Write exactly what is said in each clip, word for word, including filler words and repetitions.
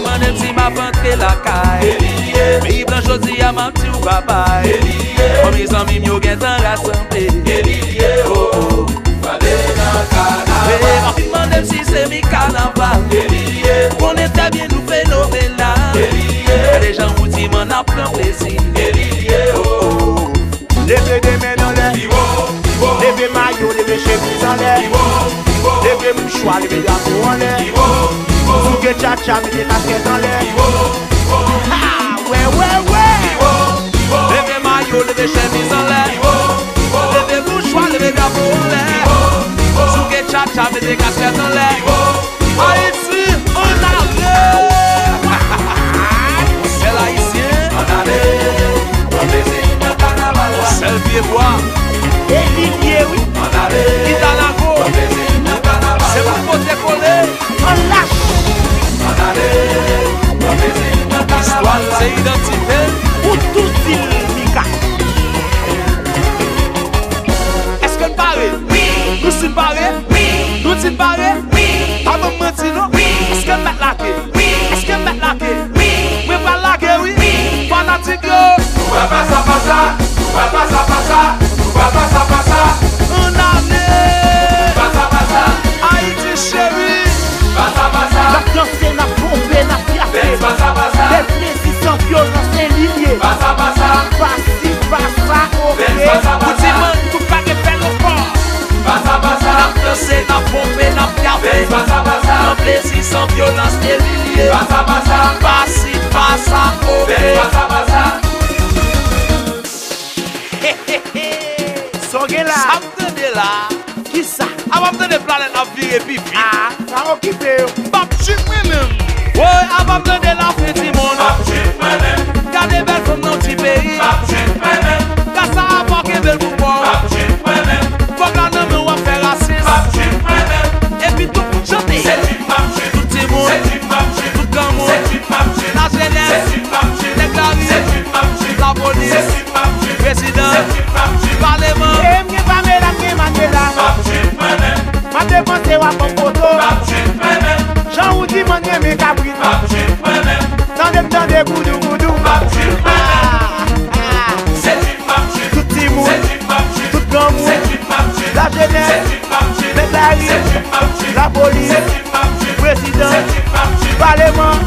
Mande m si m ap antre lakay. Peyi Blan jodi a m ap di w babay. Fanmi zanmi m yo gentan rasanble. Oh, oh. Hey, anpil mande m si se mi kanaval. Ou konnen trè byen nou fenomenal. Gade jan Roody Man ap pran plezi. Oh, oh. Leve de men anlè. Leve mayo, leve chemiz anlè. Leve mouchwa, leve drapo anlè. Souke tchatcha, mete kaskèt anlè. Ha! Wè, wè, wè! Leve mayo, leve chemiz anlè. Leve mouchwa, leve drapo anlè. Souke tchatcha, mete kaskèt anlè. Ayiti, ann ale! Sèl ayisyen. Ann ale. Pran plezi nan kanaval la. Sèl pye bwa. E li ye, wi. Ann ale. Kitanago. Pran plezi nan kanaval la. Se pou pote kole. Ann lach. Ann ale. Pran plezi nan kanaval la. Istwa se idantite. Pou tout zil Mika. Èske n pare? Wi! Nou fin pare? Wi! Nou fin pare? Wi! Pa ban m manti non. Wi! Èske n mèt lage? Wi! Èske n mèt lage? Wi! Mwen pral lage wi. Wi! Fanatik yo. Nou pral pasa pasa. Nou pral pasa pasa. Nou pral pasa pasa. Ann ale. Pasa pasa. Ayiti cheri. Pasa pasa. N ap danse, n ap twonpe, n ap pyafe. Dance pasa pasa. Dance Ti san vyolans se li ye. Pasa pasa. Pasi pasa, oke. Pasa pasa. Pou ti mann tou pa gen fè lontan. Pasa pasa. N ap danse, n ap ponpe, n ap pyafe. Pasa pasa. Nan plezi san vyolans se li ye. Pasa pasa. Pasi pasa, oke. Pasa pasa. Sa w gen la? Sa m tande la. Kisa? A m ap tande planèt ap vire pi vit. Ah, sa okipe yo. M ap tchit mwen menm. Woy, a m ap tande lafen di mond. M ap tchit mwen menm. Gade bèl fanm nan ti peyi. M ap tchit mwen menm. Gad sa a pa kenbe l pou kò w. M ap tchit mwen menm. Fòk la nan men w ap fè rasis. M ap tchit mwen menm. Epi tout moun chante. Se tchit m ap tchit. Tout timoun. Se tchit m ap tchit. Tout granmoun. Se tchit m ap tchit. Lajenès. Se tchit m ap tchit. Lapolis. Se tchit m ap tchit. Prezidan. Se tchit m ap tchit. Paleman. E m gen Pamela, m gen Manuela. M ap tchit mwen menm. M ap depanse w ap pran foto. M ap tchit mwen menm. Jan ou di mwen renmen kabrit. M ap tchit mwen menm. Tande m tande goudou goudou. M ap tchit mwen menm. Ah, ah. Se tchit m ap tchit. Tout timoun. Se tchit m ap tchit. Tout granmoun. Se tchit m ap tchit. Lajenès. Se tchit m ap tchit. Nèg lari. Se tchit m ap tchit. Lapolis. Se tchit m ap tchit. Prezidan. Se tchit m ap tchit. Paleman.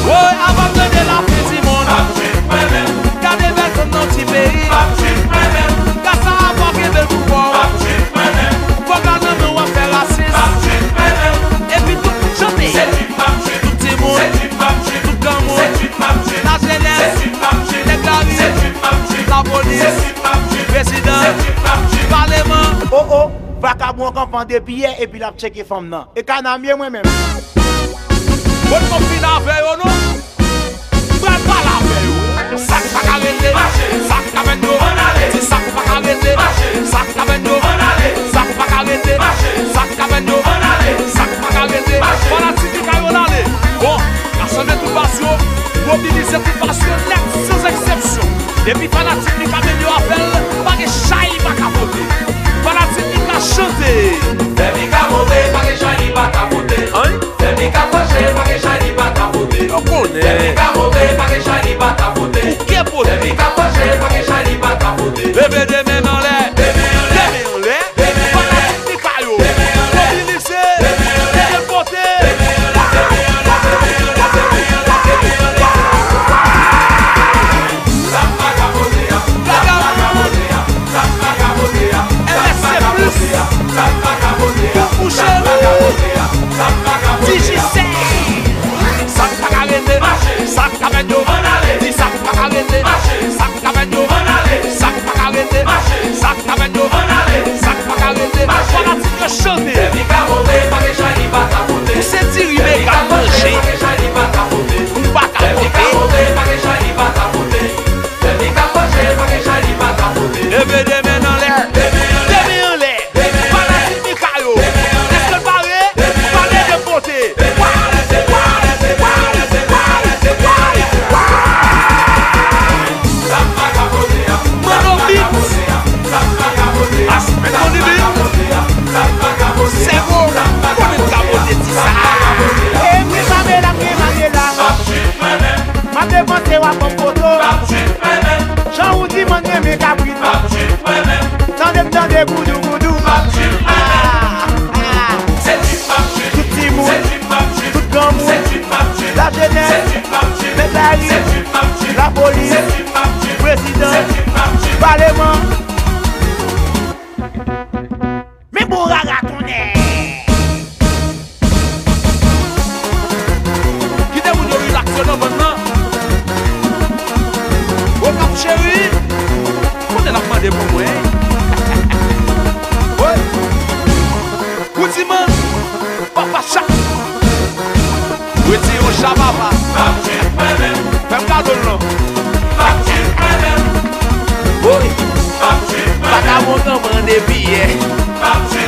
Woy, a m ap tande lafen di mond. Gade bèl fanm nan ti peyi. Gad sa a pa kenbe l pou kò w. Fòk la nan men w ap fè rasis. Epi tout moun chante. Tout timoun. Tout granmoun. Lajenès. Nèg lari. Lapolis. Prezidan. Paleman. Oh, oh, vakabon an kanpe depi yè epi l ap tcheke fanm nan. E kanam ye mwen menm. Bon, m fin avè yo non. M pral pale avè yo. Sa k pa ka rete, mache. Sa k ka fè yo, ann ale. Di sa k pa ka rete, mache. Sa k ka fè yo, ann ale. Sa k pa ka rete, mache. Sa k ka fè yo, ann ale. Sa k pa ka rete, mache. Fanatik Mika yo, ann ale. Bon, rasanble tout fas yo, mobilize tout fas yo nèt, san eksepsyon. Depi fanatik Mika mete yo avè l, pa gen chay li pa ka pote. Fanatik Mika chante. Lè Mika monte, pa gen chay li pa ka pote. Ann? Lè Mika fache, pa gen chay li pa ka pote. Yo konnen. Lè Mika monte, pa gen chay li pa ka pote. Ou ke pote. Lè Mika fache, pa gen chay li pa ka pote. Leve de men Papa Chat. Retire yon cha papa. Fè m kado l non. Wi. Vakabon kanman depi yè.